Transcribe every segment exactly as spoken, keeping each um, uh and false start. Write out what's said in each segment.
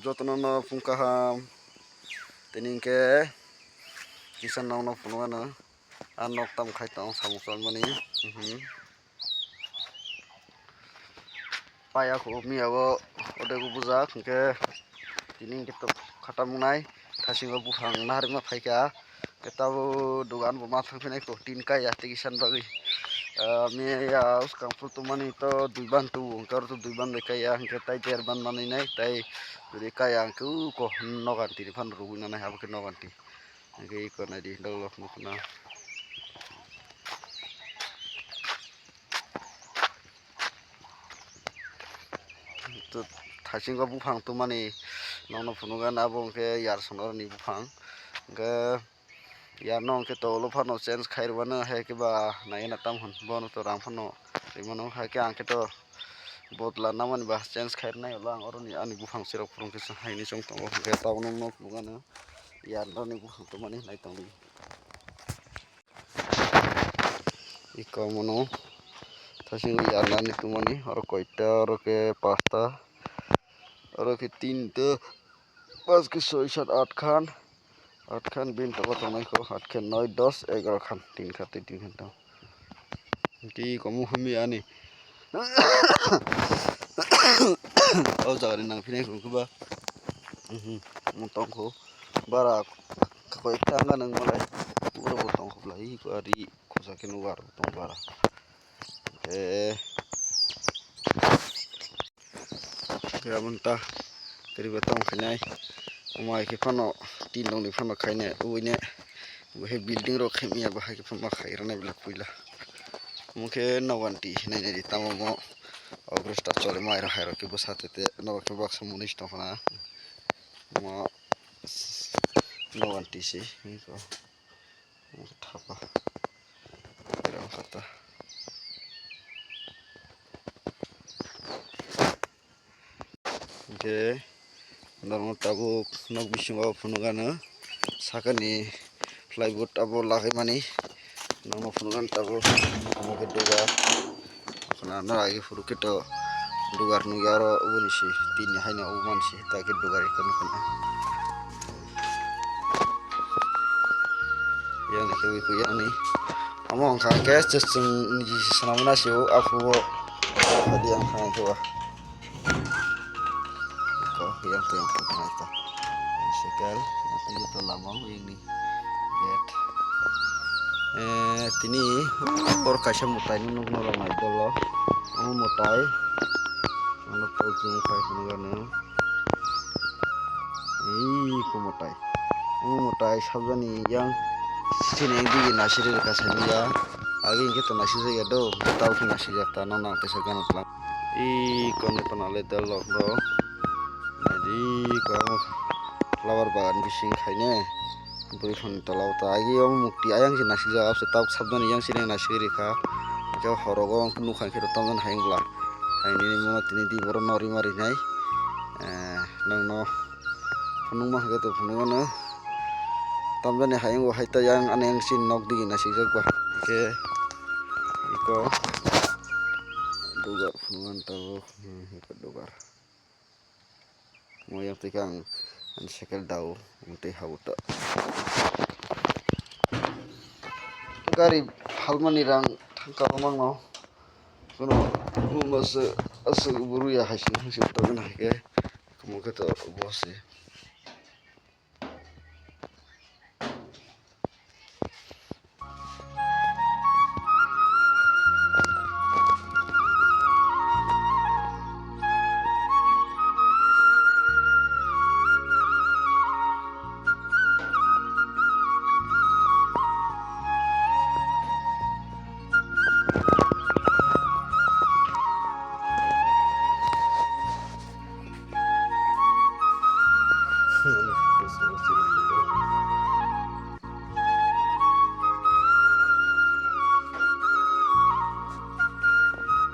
Jotono no phung kaham. Tini hwnkhe kisa nokno phunukgano. A nok tam khai tong samung tongmani. Mhm. Paya khu miya o odego bujak hwnkhe tini hwnkhe to khatam wngnai thasingo buphang naharima phaikha. Khe tabuk dugan bo ma thang phinai kho tin kaya tei kisan bagwi. Ah, miya swkang phuru tongmani to dui ban tubu hwnkhe oro to dui ban bai kaya hwnkhe tai der ban manwi nai tai jodi kaya hwnkhe uko nogan tini phano rwgwi nanai abo khe nogan tini. Hwnkhe iko naidi dolok nukna. To thasingo buphang tongmani nokno phunukgana abo hwnkhe yarson oroni buphang. Hwnkhe yarno hwnkhe to ulo phano change khairwmano hai khe ba naina tam hwn bono to rang phano rimano hai khe ang khe to bodla namani ba change khairwnai ulo ang oroni ani buphang cherok phuru hwnkhe haini chwng tongo hwnkhe tabukno nok phunukgana yarnani buphang tongmani naitongdi. Iko mono thasingo yarnani tongmani oro koita oro khe pasta oro khe tinta pas khe soi sat aat khan aat khan bini togo tongnai kho aat khe noi dos egaroh khan tin kha tei tin khan tong. Tei komo hamya ani o jaga ni nang phini khe ba tong kho bara koi ta nang malai oro bo tong kho bwlai iko ari khosa khe nugo aro tong bara. Khe khe aboni ta kwrwi bai tong khainai. Omo hai khe phano tin rokni phano khainai ubuine bo hai building rok khaimya bo hai khe phano ma khairoknai belai puila. Omo khe noganti hinwi naidi tamo omo ogrosta chole mai rok hai rok khe bwsa tete nogo khe baksa munis tong khna omo noganti se. Thapa. Erang kata. Hingke norok tabuk nok bisingo phunukgano sakani plywood abo lagaimani nokno phunukgano tabuk omo khe dugar. Khna no agi phuru khe to dugar nugya oro oboni se tin ni haino obo manse ta khe dugar ekha nukha na. Yang ni khe wi khe yang ni omo wngkha khe chwng niji se swnamna se o aphuru o hadi ang kha khe o. Ko yang to yang kha khe to. Sekel yang to lama yang ni. Gate. Eh, tini oro kaisa mwtai nukno rwnai dolo. Omo mwtai. Ano pojung khai phunukgano. Iko mwtai. Omo mwtai sabjani yang sini digi nasiri rwkha sani ya. Agi hingke to nasijak ya do. Tao khe nasijak ta no nang tesa gana tlang. Iko nukha nalai dolo bro. Adi ko flower bagan bising khaine. Bwrwi phano tola o ta agi o mukti ayang se naisijak abse tabuk sabjani yang sini naisik rikha. Hingke horogo ang nukha khe tamjani hayung bwla. Hayung nini mano tini di borok no rima rinai. Eh, nangno phunukma hwnkhe to phunukmano. Tamjani hayung bo hai ta yang ani yang sini nok digi naisijak ba. Hingke iko dugar phunukmani tabuk, hmm, iko dugar. Mo yang twi khe ang ani cycle dao, ang twi habo ta. Gari phalmani rang thangka o mangno. Kuno masa aswk buru ya hai sini hai sini tongna hai khe. Kumo khe to bo se.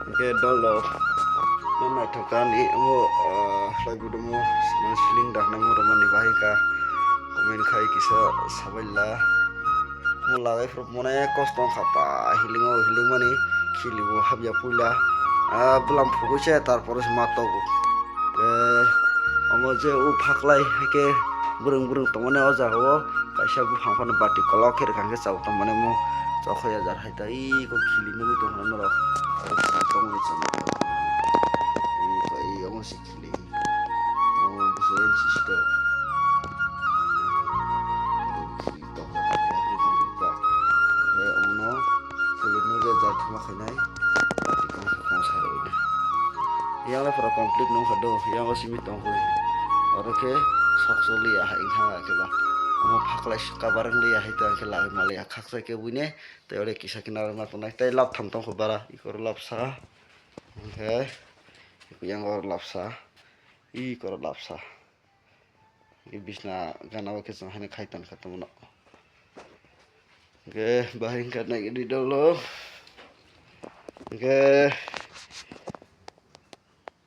Hingke dol rok no naithok ani omo, ah, khlai gudumo, sini sling daknai mo romani bahai ka comment khai kisa sabai la. Mo lagai phuru mone kosto wngkha pa healing o healing mani khili bo habya puila. Ah, bwlam phugui se tarpore se ma togo. Eh, omo Je o phaklai hai khe bwrwng bwrwng tongmani o jaga o kaisa buphang phano bati kolok khe rwkha hwnkhe chao tongmani mo chokhoya jar hai ta iko khili nugwi tongkha norok. Iko iko omo se khili. Omo se sister. Iko khili tongkha hai ta iko tongkha. Khe omono khili nugwi jar thuma khainai. Iko tongsa rwina. Yang le pura complete nung kha do, yang o simi tong khe. Oro khe sok so liya hai wngkha khe ba. Omo phaklai kabar wng liya hai ta khe lagwi ma liya khakchai khe buine. Tei oro kisa khe narwkna tongnai tei lab tham tong kho bara. Ikoro lab sa. Hwnkhe yang oro lab sa. Ikoro lab sa. I bisna gana o khe chwng haino khai ton kha tongmano. Hwnkhe bahai wngkha nai di dolo. Hwnkhe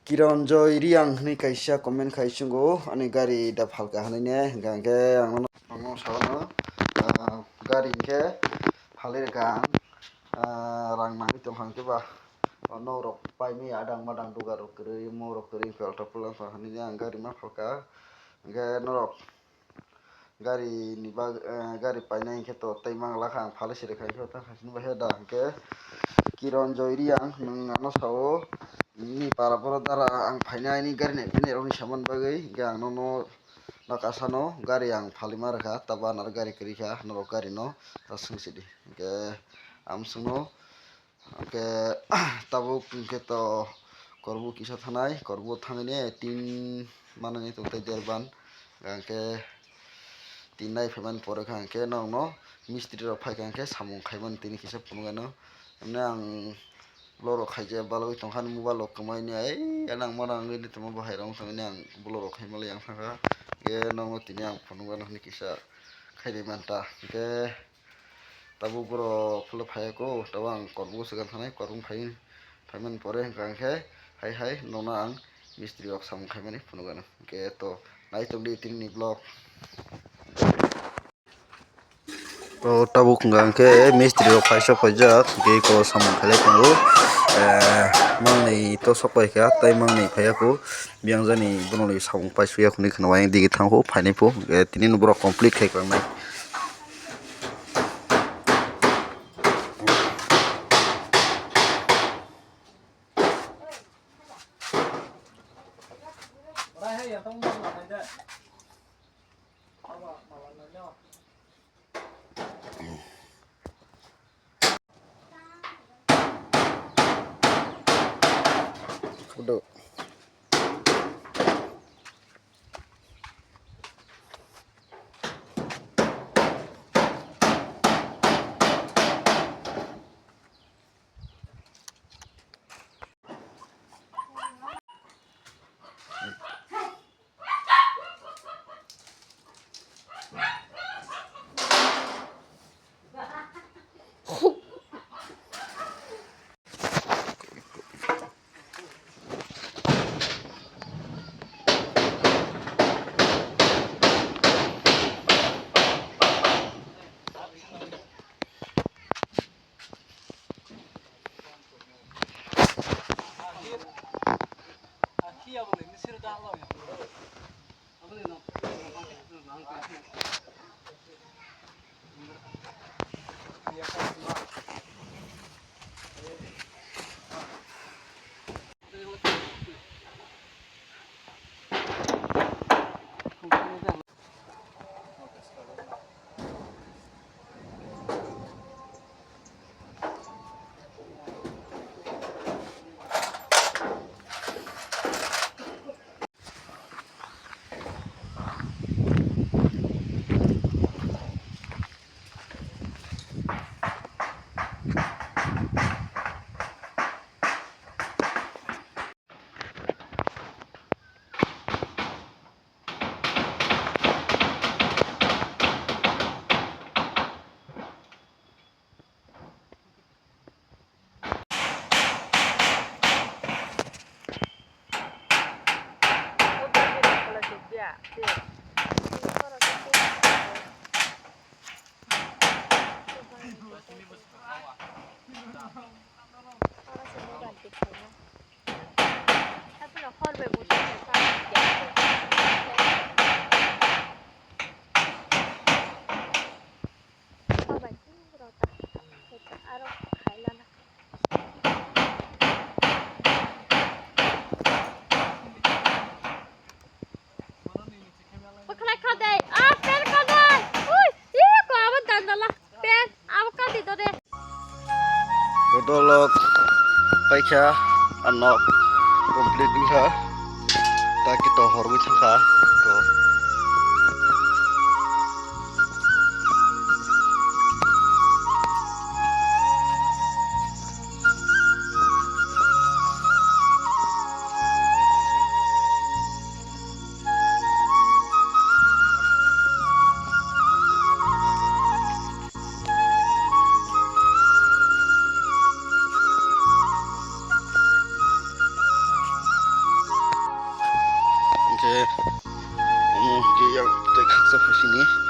Kiron Joy Riang hwnwi kaisa comment khai chwngo ani gari da phalka hwnwi ne hwnkha hwnkhe ang nono ang nono sano ah, gari hwnkhe phalwi rwkha ang ah, rang nangwi tongkha hwnkhe ba norok paimaya adang madang dugar rok kwrwi morok kwrwi pelta pulang tong hwnwi ang gari ma phalka hwnkhe norok gari ni bag gari painai hwnkhe to tei manglakha ang phalwi se rwkha hwnkhe tang hai sini bahai da hwnkhe Kiron Joy Riang nwng ano sao ni para boro dara ang phainai ni gari nai phai rokni saman bagwi hwnkhe ang nono nok asano gari ang phalwi ma rwkha tabo ano gari kwrwi kha norok gari no ta swng sidi hwnkhe ang swngno. Hwnkhe tabuk hwnkhe to korbu kisa thanai, korbu thangwi ne tin manani tong tei derban. Hwnkhe tin nai phaimani pore khe hwnkhe nokno mistri rok phai kha hwnkhe samung khaimani tini kisa phunukgano. Hwnwi ang vlog rok khaijak balwi tongkha ani mobile rok kwmaini ai nang ma nang wngwi tongma bahai rok wng tongmani ang vlog rok khaimani yang thangkha. Hwnkhe nokno tini ang phunukgano hwnwi kisa khairwi manta. Hwnkhe. Tabuk borok phano phaiya kho, tabuk ang kormo swkang thanai, kormo phai, phaimani pore hwnkha hwnkhe hai hai nono ang mistri rok samung khaimani phunukgano. Hwnkhe to nai tongdi tini ni vlog. To tabuk hwnkha hwnkhe mistri rok phaisa phaijak, hwnkhe eko samung khailai tongo. Eh, mangnwi to sok paikha, tei mangnwi phaiya kho, biyang jani bono ni samung paisuya khwnwi khwnwi ayang digi thangkho, phainai pho, eh, tini no borok complete khai kwlangnai. Kudu. Kolok paikha, anok complete wngkha, ta kito horwi thangkha. To. Hingke omo hingke yang tei khaksa phaisini.